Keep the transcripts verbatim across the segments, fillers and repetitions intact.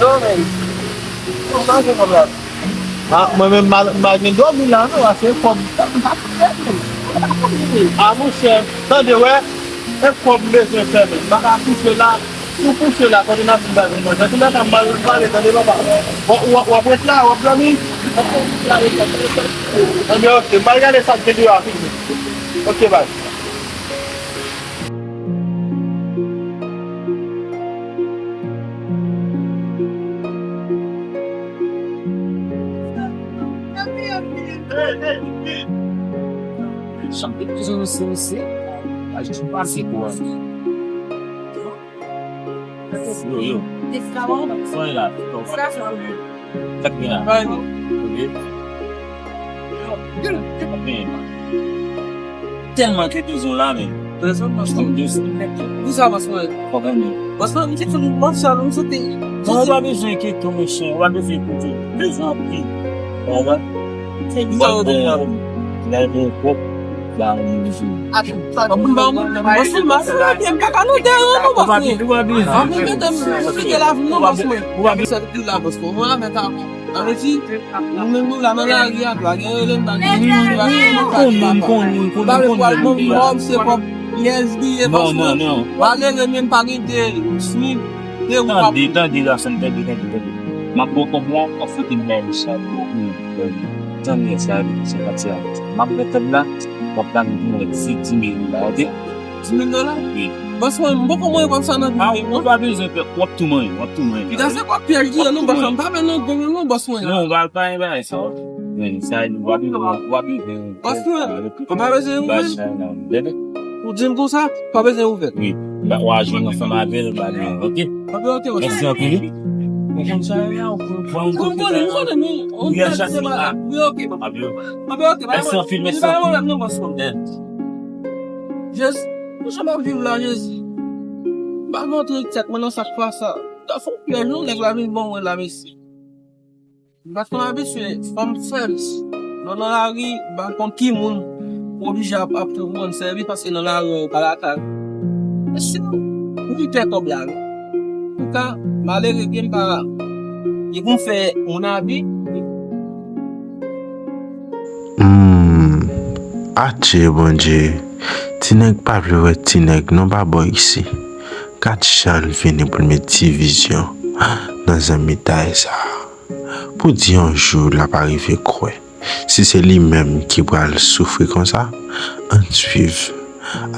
Yo, men, ou chanje kòb la. Ah, mwen menm, m pa gen dòmi la, non, paske kòb. Ah, monchè, tande, wè, e kòb m bezwen fè, men m pa ka pouse la. Si w pouse la, kote n ap vin bay pou manje? Antoulèka, m pral pale, tande, papa. W, w, w ap ret la, w ap dòmi? Anben, oke, m pral gade sa k gen deyò a, vini. Oke, bay. Sou, sou, sou. A jis pase kou an. Yo, yo. Soy la. Sa k gen la? Tèlman ke bezwen la, men. Bezwen, bòs mwen. Kisa, bòs mwen? Fò gade. Bòs mwen, m te fè yon bòs sa, m soti. Non, ou pa bezwen enkyete w, mesye. Ou pa bezwen enkyete w. Bezwen anpil. Ou konprann? Se bizarre, ou konprann? Lè gen kòb, ba ou mesye. Bòs mwen, bòs mwen, m pa ka nan dèyè non, bòs mwen. Ou pa bezwen. Ou pa bezwen. Ou pa bezwen. Ou pa bezwen. Ou pa bezwen. Sa depi la, bòs mwen. Mwen la, men ta bon. Sa vle di, nou menm nou la nan lari a, pa gen rele m, pa gen moun, pa gen moun, pa gen papa. M konnen, m konnen, m konnen, m konnen. M pa vle pral nan mò, m se kòb U S D, bòs mwen. Non, non, non. Malere, men m pa gen de swit, de ou pa. Tande, tande, Rasen, tande, tande, tande. M ap ba w kòb la, w ap fout m nan sa. Tande sa, se pati a. M ap pran kòb la, w ap ba m di mil la, oke? Di mil dola? Wi. Bòs mwen, m poko mwen kòb sa nan vi mwen. A, ou pa bezwen pè, w ap tou manyen, w ap tou manyen. Pita se kòb pyèj li ye non, bòs mwen, m pa vle nan gwo non, bòs mwen. Non, w pa, pa gen bagay sa. Men, sa, w ap, w ap, w ap. Bòs mwen, ou pa bezwen ouvè. Ou di m konsa, pa bezwen ouvè. Wi, ba, w a jwenn ansanm avè l, ba li, oke? Oke, oke, bòs mwen. Mèsi anpil, wi. Ou konn sa yo, ou konn, ou konn, ou konn, ou konn, ou konn, wi, oke. Mèsi anpil, mèsi anpil. Li pa gen pwoblèm non, bòs mwen. Jezi, pou jan m ap viv la, Jezi. M pa montre tèt mwen nan sa k pa sa. Sa fon pyèj non, nèg la vin ban mwen la, mesye. M pa t konn abitye, fanm fè m. Lè w nan lari, m pa konn ki moun ou oblije ap, ap rann sèvis paske nan lari an, ou pa lakay ou. Mesye, m pi pè kòb la, wi. Antouka, malere ke m pa gen pou m fè yon abi. Hmm, adje Bondye, ti nèg pa vle wè ti nèg non pa bò isi. Gad jan l vini pou l met divizyon nan zanmitay sa a. Pou di yon jou l ap arive kwè. Si se li menm ki pral soufri konsa, ann swiv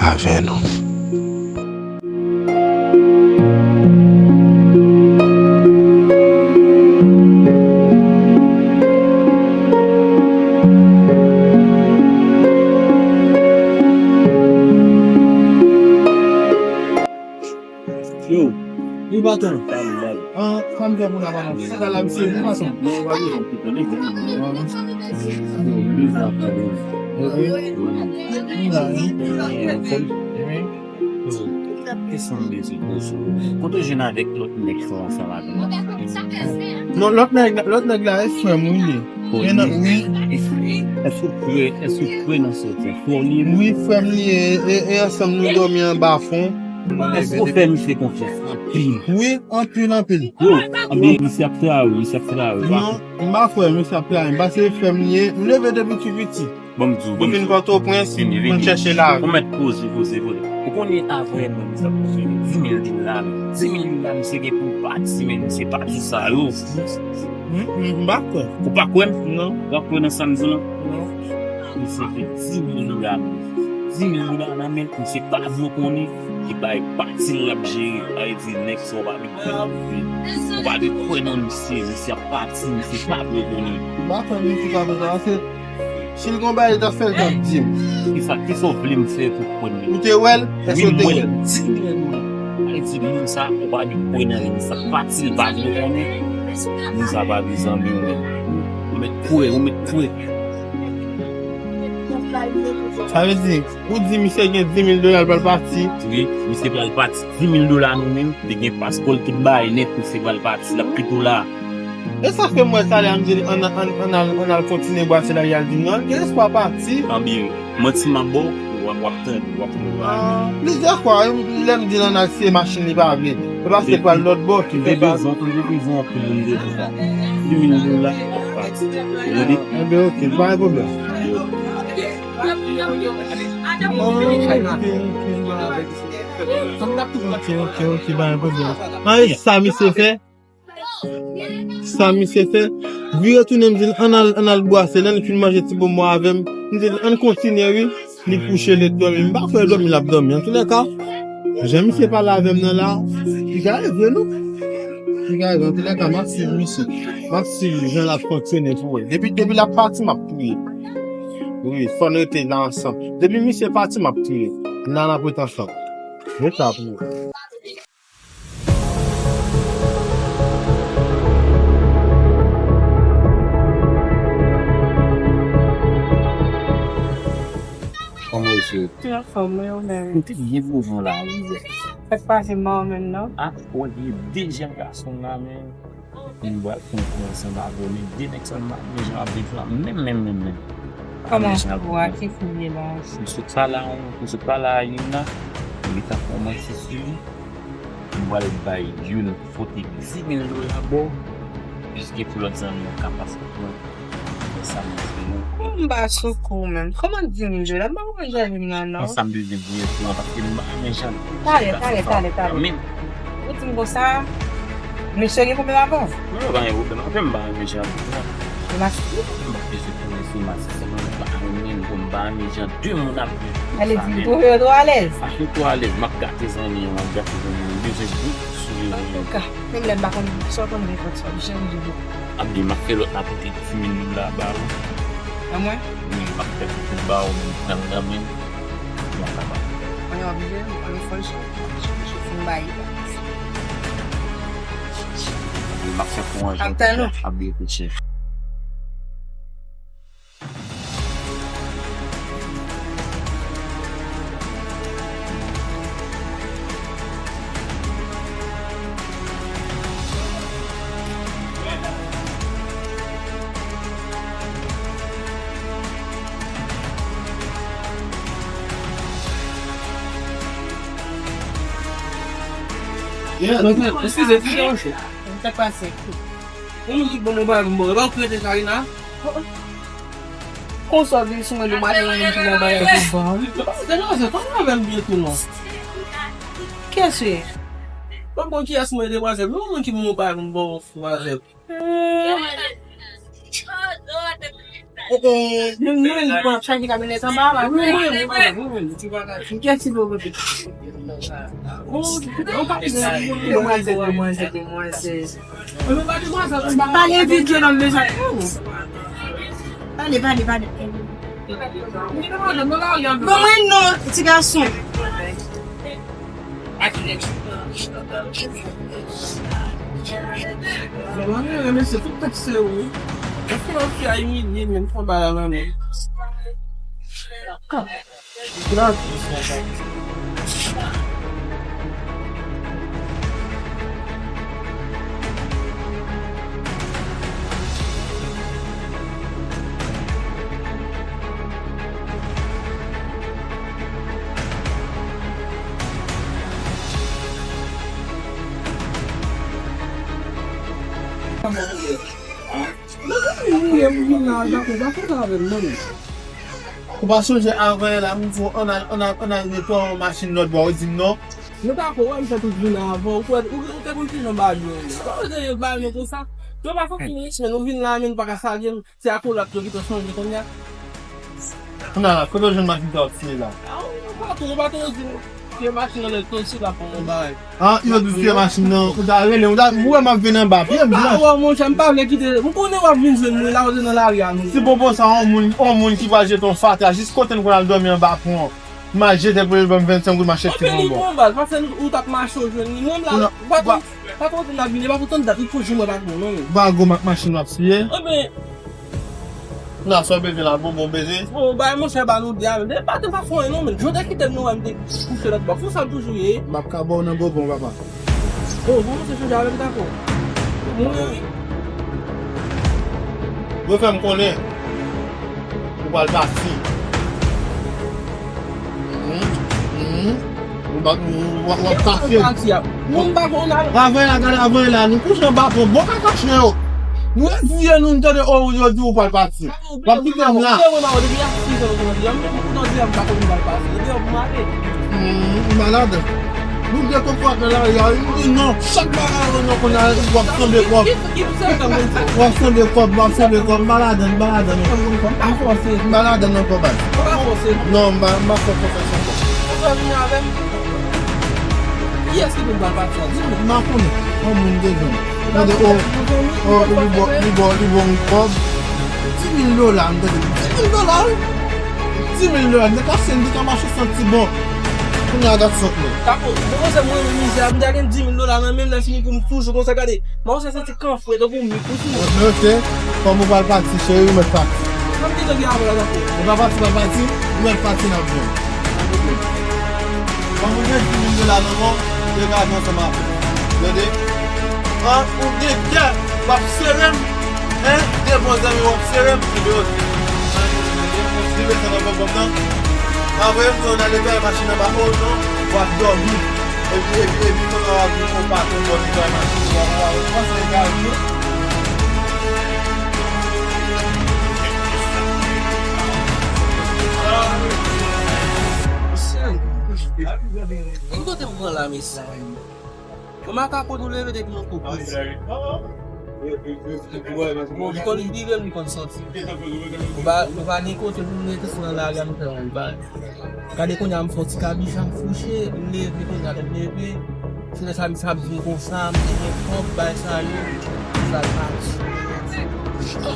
avè nou. Yo. Li baton. An, sa m fè pou la, papa. Sa la, misye, li baton. Non, pa bezwen kite li. Yo, li baton. Wi. Li la, wi. Wi. Kesyon m bezwen poze w. Kote w jwenn avèk lòt nèg sa ansanm avè l? Non, lòt nèg, lòt nèg la, e frè m, wi, li ye. Men nan, wi. Èske w kwè, èske w kwè nan sa w di? Frè w li ye? Wi, frè m li ye. E, e ansanm nou dòmi anba fon. Èske w fè misye konfyans anpil? Wi, anpil, anpil. Yo, anben, misye ap travay, misye ap travay. Non, m pa kwè misye ap travay. M panse frè m li ye. M leve depi tou piti. Ban m di w, ban m di w. M vin Pòtoprens, m konn chèche lavi. Ou mèt poze, poze, poze. Ou konnen avan menm sa fonksyone, di mil dola, di mil dola, misye gen pou pati, men misye pati sa yo. M, m, m pa kwè. Ou pa kwè m? Non. Ou pa kwè nan sa m di w lan? Non. Misye gen di mil dola, di mil dola nan men l, misye pa vle konnen, li bay pati l l ap jere. Sa vle di, nèg sa, ou pa vle kwè nan misye, misye ap pati, misye pa vle konnen. M pa kwè misye pa vle sa, paske si l gon bagay, li t ap fè l t ap di m. Kisa, kisa w vle m fè pou kwè m? Ou te wè l? Èske w te wè l? Wi, m wè l. Di mil dola. Sa vle di, moun sa, ou pa vle kwè nan li, sa pati l pa vle konnen. Moun sa pa vle zanmi w menm. Ou mèt kwè, ou mèt kwè. Sa vle di, ou di misye gen di mil dola, l pral pati? Wi, misye pral pati. Di mil dola nou menm, li gen paspò l, tout bagay nèt, misye pral pati, l ap kite w la. E sa fè m wè talè a m di l, ann, ann, ann al, ann al kontinye bwase la, li al di m non, l gen espwa pati. Anben, manti m ap ba w, w ap, w ap tande, w ap wè. Ah, plizyè fwa, lè m di l ann al siye machin li pa vle. Se paske l pral lòt bò ki fè sa. M te bezwen, m te bezwen anpil moun de pou sa. Di mil dola, pati. Ou tande? Enben, oke, pa gen pwoblèm. Oh, oke, oke, oke, oke, pa gen pwoblèm. An, e sa misye fè? Sa misye fè, vire tounen, m di l, ann al, ann al bwase, lè n fin manje ti bonbon avè m, m di l, ann kontinye, wi. Li kouche, li dòmi. M pa kwè dòmi l ap dòmi. Antoulèka, jan misye pale avè m nan la, li ka rive, non. Li ka rive. Antoulèka, m ap swiv misye. M ap swiv jan l ap fonksyone pou wè. Depi, depi l ap pati, m ap priye. Wi, fò n rete la ansanm. Depi misye pati, m ap tire. N a, n ap ret ansanm. Ret la pou ou. Kòman w ye, cheri? Mwen anfòm, mwen ou menm? Mwen te byen pwoze w la, wi. Sa k pase, m pa ou menm, non? A, w ap gen dezyèm gason la, men. M pral pran kou ansanm avè w, men de nèg sa m pa renmen jan w ap viv la, menm, menm, menm, menm. Kòman pou a ki kounye la? M sot pale a yon, m sot pale a youn la, li ta fè yon manti sou li. M pral bay youn pote di mil dola ba w, piske pou lòt zanmi yo ka pase pran sa manti nou. Kòman m pa sou kou menm? Kòman di mil dola? M pa konprann jan youn la, non. Sa m bezwen di l tou an, paske m pa renmen jan. Talè, talè, talè, talè. Ou di m konsa, mesye gen pwoblèm avè w? Non, yo pa gen pwoblèm avè m, m pa renmen jan li la. Yo masisi? M pa bezwen konnen si yo masisi, men m pa renmen l, m pa renmen jan de moun ap viv. Ale di m twouve yo twò alèz. Pa twò alèz, m ap gate zanmi yo, m ap gate zanmi yo, m bezwen bout sou yo. Antouka, menm lè m pa konn sa w konn gen kont sa w janm di m. Ap di m ap fè lòt la pote di mil dola ba ou. An mwen? Wi, m ap fè pote ba ou, menm nan men m. Mwen kapab. Mwen oblije, mwen fò l chèf, chèf, chèf, m bay li. Ap tann ou. Ap byen fè chèf. Eskize, ti chèche. Sa k pase? Yon moun ki ban mwen bagay pou m bò. E pa ou ki rete Karina? Konsa w vin sou mwen, nou mache yon moun ki ban bagay pou m bò. Demwazèl, pale avè m byen tou non. Kiyès ou ye? Mwen konn kiyès mwen ye, demwazèl. Men yon moun ki ban mwen bagay pou m bò, demwazèl. E, e, nou, nou menm ki pran chaje kamyonèt anba a, wi, wi, wi, wi, wi, wi. Kiyès ki pou kote? Demwazèl, demwazèl, demwazèl. Pale vit, jennonm, bezwen. Pale, pale, pale. Ban mwen non, ti gason. Mwen renmen mesye tout tèt se ou. Eske yon fi a imilye m, yon konba la nan men. Ou pa sonje avan yè la, m di w, ann al, ann al, ann al netwaye yon machin lòt bò, ou di m non. Nou pa ko wè m fè tout jounen avan w, ou kwè, ou, ou te konn kijan m ba nou yo ye. Ou te ba nou konsa. Yo pa fòk fini, men nou vin la, men nou pa ka salye m. Se akolòt yo ki te sonje kounye a. Kounye a la, kote w jwenn machin sa w ap siye la? A, ou pa tou, ou pa tou di m. Fye machin nan lè l tonsi la pou mwen bay. Ah, yo di fye machin nan, ou ta rele, ou ta, ou wè m ap vin anba pye m, blan. Wè, monchè, m pa vle kite, m konnen w ap vin jwenn mwen la, ou te nan lari a nou. Si popo sa, on moun, on moun ki pral jete on fatra, jis kote n konn al dòmi anba pon. M al jete l pou l ban m vennsenk goud, m achete ti bonbon. Epi li bon baz, paske ou t ap mache ou jwenn li, menm la, ou pa konn, pa konn kote n ap vin, e pa pou tann dat, ou fò jwenn mwen pa bon, non, men. Bago m ak machin w ap siye. Ebyen, Kounye a sa w bezwen la, bonbon w bezwen? Bon, bay monchè ba nou de a menm. E pa de fason an non, men. Jan w te kite m nan wè m te kouche lòt bò. Konsa l toujou ye. M ap ka ba w nan bonbon, papa. Bon, bon, se chanje avè m, dakò. Mwen, wi. Refè m konnen. Ou pral pati. Mhm, mhm. Ou pa, ou, w ap, w ap pase. Pati a. Non, m pa konn al. Avan la, gade avan la, nou kouche anba pon, bon kakache yo. Nou reziye nou, nou tande, o, yo di ou pral pati. W ap kite m la. Hmm, ou malad. Nou gen konpòtman nan lari a, nou di non, chak bagay nou konn al, w ap sanble kòb. W ap sanble kòb, w ap sanble kòb, m pa ladan, m pa ladan non. M pa ladan non, kòb. Non, m pa, m pa fè konfyans ankò. Ou vle vini avè m? Kiyès ki pou m pral pati a? Di m non. M pa konnen. Yon moun te jwenn. Tande, o, o, li ba, li ba, li ba m kòb. Di mil dola, m tande. Di mil dola, wi. Di mil dola, m te kase, m te ka mache santi bon. Kounye a gad sant mwen. Tako, bon, se mwen, mwen mizè, m te gen di mil dola nan men m, lè fini pou m toujou konsa, gade. Mwen se santi kanfre, tankou mik, ou sou mwen. Ok, ok. Kòm ou pral pati, cheri, ou mèt pati. Mwen te tande avan la, tako. Ou pa pati, pa pati, ou mèt pati, n ap jwenn. Kòm ou gen di mil dola nan men w, degaje ansanm avè m. Tande? An, ou gen kè, w ap sere m. Hein? De bon zanmi w ap sere m, enben ok. Li desann nan bonbon nan. Anvoye m di w nan netwaye machin anba, oh non, w ap dòmi. Epi, epi, epi, kounye a w ap vin yon patwon bò netwaye machin, w ap, w ap, w ap panse egal tou. Ki kote m pran la, mesye? Bon, makako nou leve depi nou koukou. Bon, li konn vire, li konn soti. Nou pa, nou pa gen kote pou nou rete, se nan lari a nou fè yon bagay. Gade kounye a m fè yon ti kabich, m fouche, m leve kounye a, m leve. Se lè sa misye ap vin konsa, m te gen kòb, bay sa yo, sa l pati. Sa.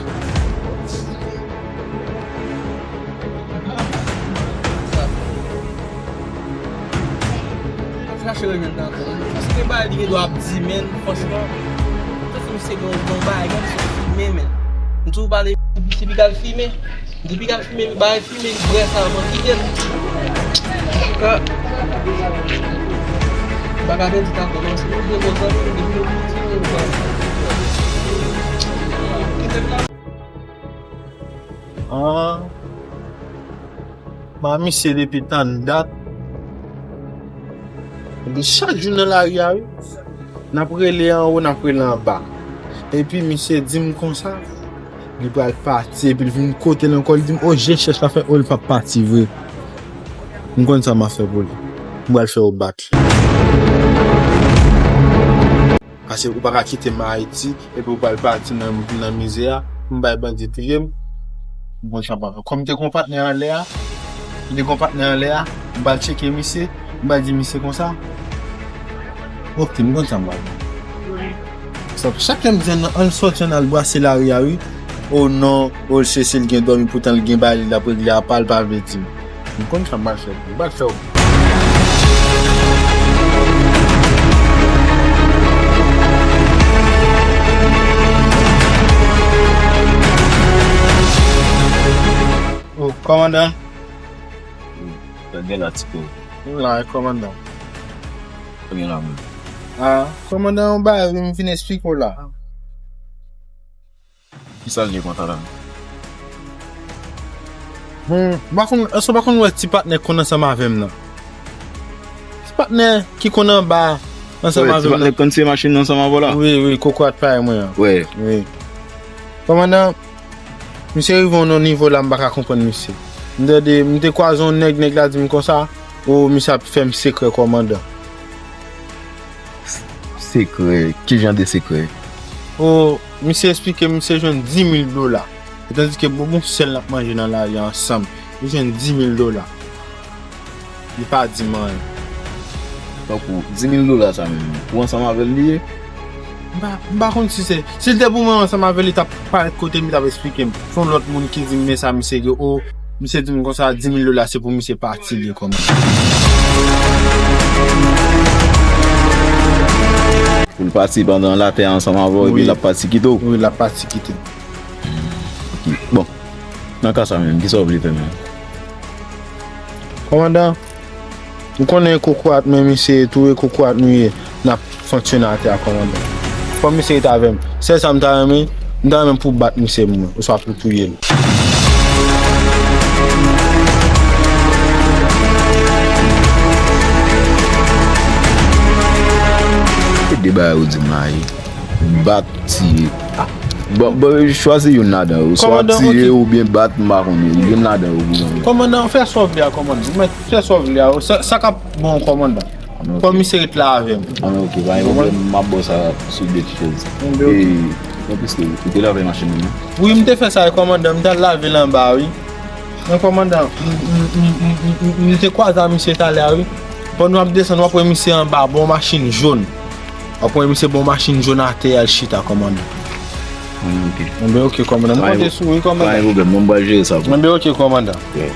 Chache rejwenn tankou. Paske gen bagay li gen dwa ap di, men, franchman, tankou misye gen yon bagay, gen misye fimen, men. M toujou pale, si piga l fimen, m di piga l fimen, bagay fimen, brè sa, mwen kite l. Antouka, m pa ka pèdi tankou, non, se yon gwo zanmi, depi nou piti, nou pral. Kite l la. Ah. Ba misye depi tann dat. Epi chak jou nan lari a, wi. N ap rele anwo, n ap rele anba. Epi misye di m konsa, li pral pati, epi l vin kote l ankò, li di m, "O, je chèch la fè, o, li p ap pati vre." M konn sa m ap fè pou li. M pral fè yo bat li. Paske ou pa ka kite m Ayiti, epi ou pral pati nan, nan mizè a, pou m bay bandi touye m. M konn sa m pral fè. Kòm m te gon patnè anlè a, m te gon patnè anlè a, m pral tcheke misye, m pral di misye konsa. Ok, m konn sa m pral fè. Sa, chak lè m di ann, ann sòti, ann al brase lari a, wi. O non, o se, se l gen dòmi, poutan l gen bagay li l ap regle apa, l pa vle di m. M konn sa m pral fè. M pral fè w. O, kòmandan. Sa gen la, Tito? M la, kòmandan. Sa gen la, menm? A, kòmandan, yon bagay m vin esplike w la. Kisa l ye konsa la? Hmm, m pa konn, èske w pa konn wè ti patnè k konn ansanm avè m nan? Ti patnè ki konn anba ansanm avè m nan. Wi, ti patnè k konn siye machin nan ansanm avè w la? Wi, wi, kokorat parèy mwen an. Wi. Wi. Kòmandan, misye rive yon nivo la, m pa ka konprann misye. M tande, m te kwaze yon nèg, nèg la di m konsa, o, misye ap fè m sekrè kòmandan. Sekrè? Ki jan de sekrè? O, misye esplike m misye jwenn di mil dola. E tandike bonbon sèl n ap manje nan lari a ansanm, li jwenn di mil dola. Li pa di m anyen. Tankou di mil dola sa menm, ou ansanm avè l li ye? M pa, m pa konn si se, si l te pou mwen ansanm avè l, li t ap parèt kote m, li t ap esplike m. Se yon lòt moun ki di m, men sa misye gen, o, misye di m konsa, di mil dola se pou misye pati li kòmandan. Pou l pati pandan l atè a ansanm avè w, epi l ap pati kite w? Wi, l ap pati kite m. Ok. Bon, nan ka sa menm, kisa w vle fè menm? Kòmandan, ou konnen e kokorat men misye ye tou, e kokorat nou ye, n ap fonksyone atè a, kòmandan. Fò misye rete avè m. Sèl sa m ta renmen, m ta renmen pou w bat misye pou mwen, oswa pou w touye l. E de bagay ou di m la ye. Bat, tiye. Bon, bon, chwazi youn ladan yo. Swa tiye oubyen bat, m pa konnen. Youn ladan yo pou mwen. Kòmandan, fè sa w vle a, kòmandan. Ou mèt fè sa w vle a. Sa, sa k ap bon, kòmandan. Fò misye ret la avè m. An, ok, pa gen pwoblèm. M ap ba w sa sou de ti chèz. Enben, ok. E, anplis, ou te lave machin nan, non? Wi, m te fè sa, wi, kòmandan. M t al lave l anba, wi. Men kòmandan, m, m, m te kwaze a misye talè a, wi. Pandan w ap desann, w ap wè misye anba, bon machin jòn. W ap wè misye bon machin jòn atè a, l chita, kòmandan. An, ok. Enben, ok, kòmandan. M konte sou ou, wi, kòmandan. Pa gen pwoblèm, mwen m pral jere sa pou ou. Enben, ok, kòmandan. Yeah.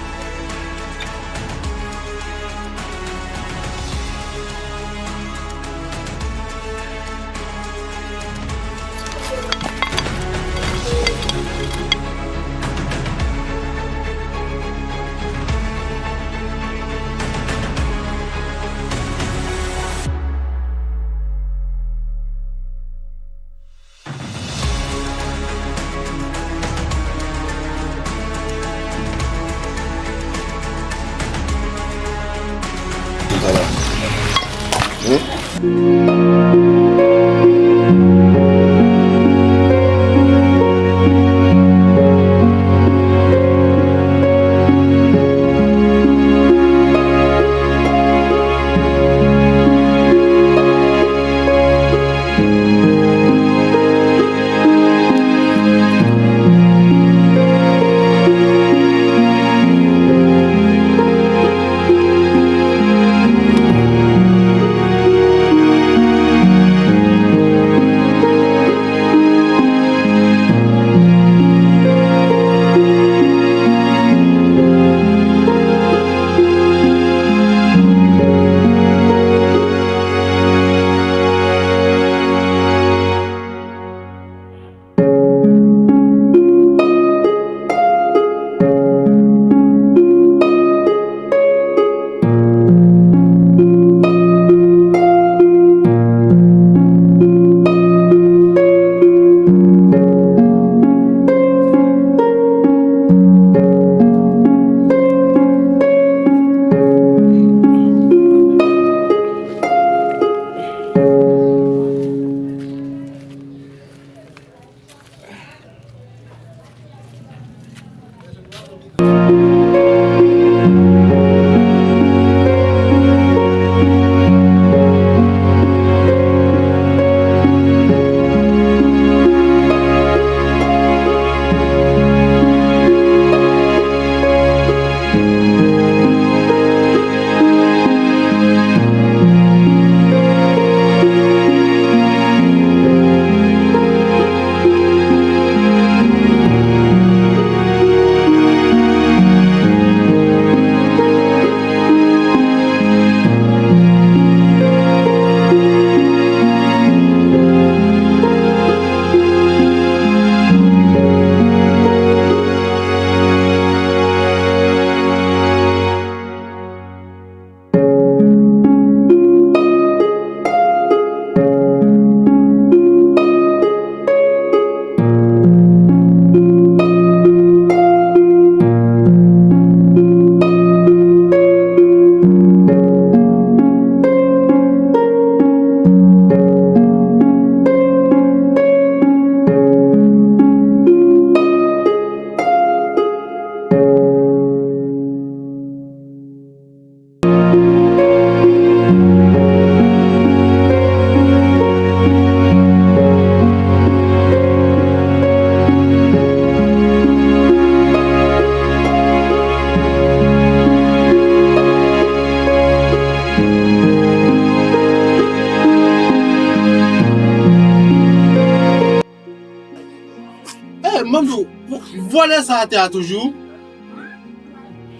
Eh, m ap di w, vòlè sa atè a toujou.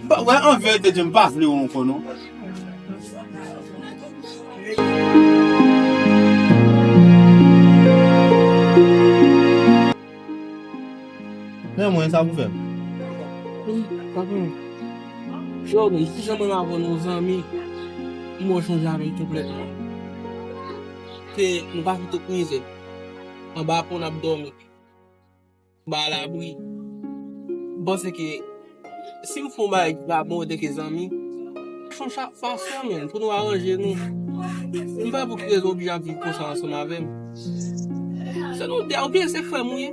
Ba, wè, an verite, di m pa vle w ankò, non. Men mwen, sa pou fè m. Wi, patwon. Jòni, si jan mwen avè w nou zanmi, m wè w chanje avè l konplètman. Se, nou pa fè tout mizè. Anba pon n ap dòmi. Ba labri. M panse ke si m fè yon bagay ki pa bon antanke zanmi, se yon fason, men, pou nou aranje nou. M pa wè pou ki rezon w oblije ap viv konsa ansanm avè m. Se nou de, oubyen se frè m ou ye?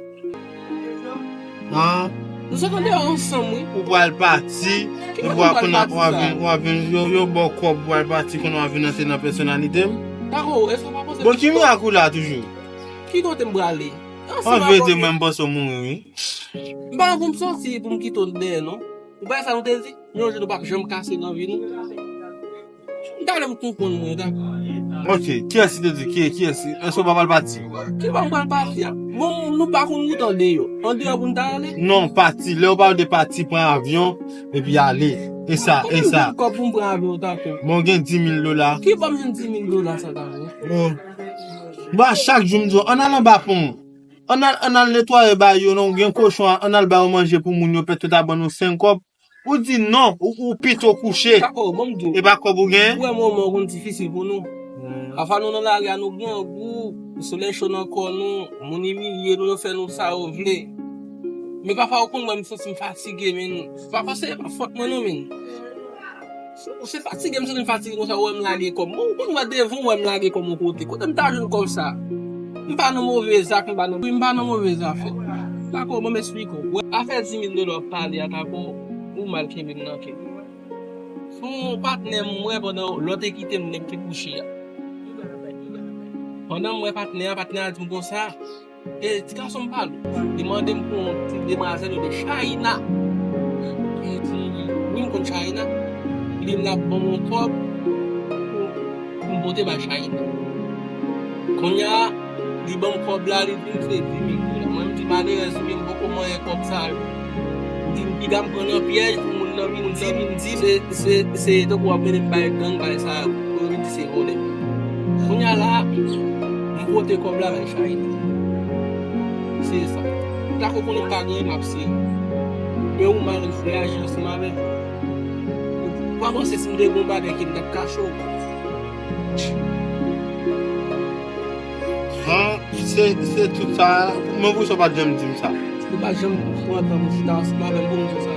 Ah. Nou sot andeyò ansanm, wi. Ou pral pati, epi w ap vin, w ap vin, yo, yo ba w kòb, ou pral pati, kounye a w ap vin antre nan pèsonalite m. Dakò, èske w pa panse... Bon, ki mirak ou la toujou? Ki kote m prale? An verite, mwen, m panse w mouri, wi. M pa gen pou m sòti, pou m kite w dèyè, non. Ou pa wè sa nou te di? Yon jou nou p ap janm kase nan vi nou. M ta renmen konprann mwen, dakò. Ok, kiyès ki te di? Ki, kiyès? Èske w pa pral pati? Ki bò m pral pati a? Bon, nou pa konn wout andeyò. Andeyò pou n ta ale? Non, pati. Lè w pale de pati, pran avyon, epi ale. E sa, e sa. Kòb pou m pran avyon, dakò. Bon, gen di mil dola. Ki bò m jwenn di mil dola sa, dakò? Bon. Bon, chak jou m di w, ann al anba pon. Ann al, ann al netwaye bay yo, non, gen kochon, ann al ba yo manje pou moun yo, pètèt yo ta ban nou senk kòb. Ou di non, ou, ou pito kouche. Dakò, bon, m di w. E pa kòb ou gen? Ou wè moman konn difisil pou nou. Pafwa nou nan lari a, nou grangou, solèy cho nan kò nou, moun imilye nou, yo fè nou sa yo vle. Men pafwa ou konn wè m santi m fatige, men pafwa se pa fòt mwen non, men. Se fatige, m santi m fatige konsa, ou wè m lage kò m. Ou konn wè devan, ou wè m lage kò m yon kote. Kote m ta jwenn kòb sa? M pa nan move zak, m pa nan, m pa nan move zafè. Dakò, ban m esplike w. Afè di mil dola w ap pale a, Tako, ou mal kenbe m nan ke. Se yon patnè m wè pandan lòt te kite m, nèg te kouche a. Pandan m wè patnè a, patnè a di m konsa, e ti gason m pale w. Li mande m pou yon ti demwazèl yo de Chayina. M di, wi, m konn Chayina. Li di l ap ban m yon kòb pou m pote bay Chayina. Kounye a, li ban m kòb la, li di m se di mil dola. Mwen, m di, malerèz, men m poko manyen kòb sa yo. M di, m piga m pran nan pyèj pou moun nan vin di m, di m, se, se, se tankou w ap mennen m bay gang, bay sa yo. Pou yo vin di se vòlè. Kounye a la, m pote kòb la bay Chayina. Se sa. M ta konprann m pa genyen, m ap sere. Men ou mal reyaji ansanm avè m. Ou pa panse si m te gen yon bagay ke m t ap kache w? An, se, se tout sa, men poukisa w pa t janm di m sa? Ou pa t janm pran tan pou chita ansanm avè m pou m di w sa.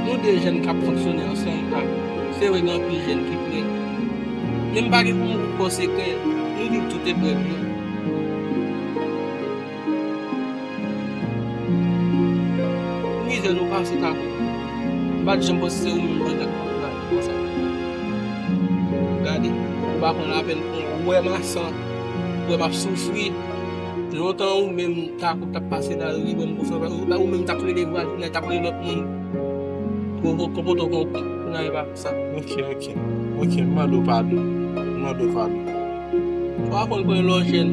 Nou de jèn k ap fonksyone ansanm, pa, se vre gen anpil jèn ki prè. Men m pa gen pou m fè w sekrè, nou viv tout eprèv yo. Mizè nou pase, Tako. M pa t janm panse se ou menm pandan k ap pale konsa. Gade, ou pa pran lapèn pou w wè m a san, wè m ap soufri. Lontan ou menm, Tako, t ap pase nan lari, wè m konsa, ou menm t ap rele vwazen, t ap rele lòt moun. Pwovok konpòte w kon, kounye a e pa konsa. Ok, ok. Ok, m mande w padon. M mande w padon. Fò w aprann konnen lè w jèn,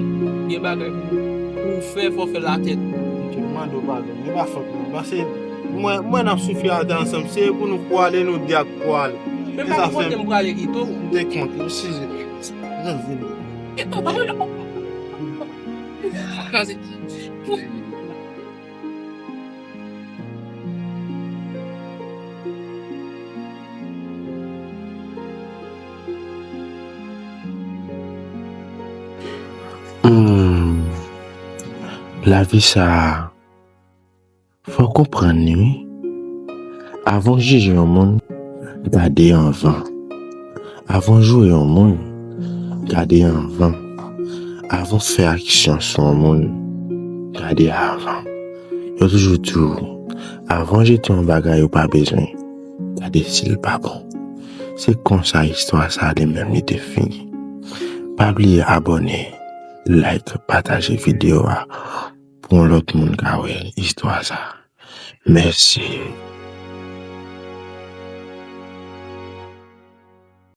gen bagay pou, pou w fè, fò w fè l a tèt. Ok, m mande w padon. Li pa fòt mwen. Paske mwen, mwen n ap soufri atè ansanm. Se pou nou kou ale, nou de ap kou ale. Men pa konprann m prale kite w. M te kont, m size. Jan vini. Kraze. Hmm. Lavi sa a, fò w konprann li, wi. Avan w jije yon moun, gade anvan. Avan w joure yon moun, gade anvan. Avan w fè aksyon sou yon moun, gade avan. Yo toujou di w, avan w jete yon bagay ou pa bezwen, gade si l pa bon. Se konsa istwa sa a li menm li te fini. Pa bliye abòne, like, pataje videyo a pou yon lòt moun ka wè istwa sa a. Mèsi.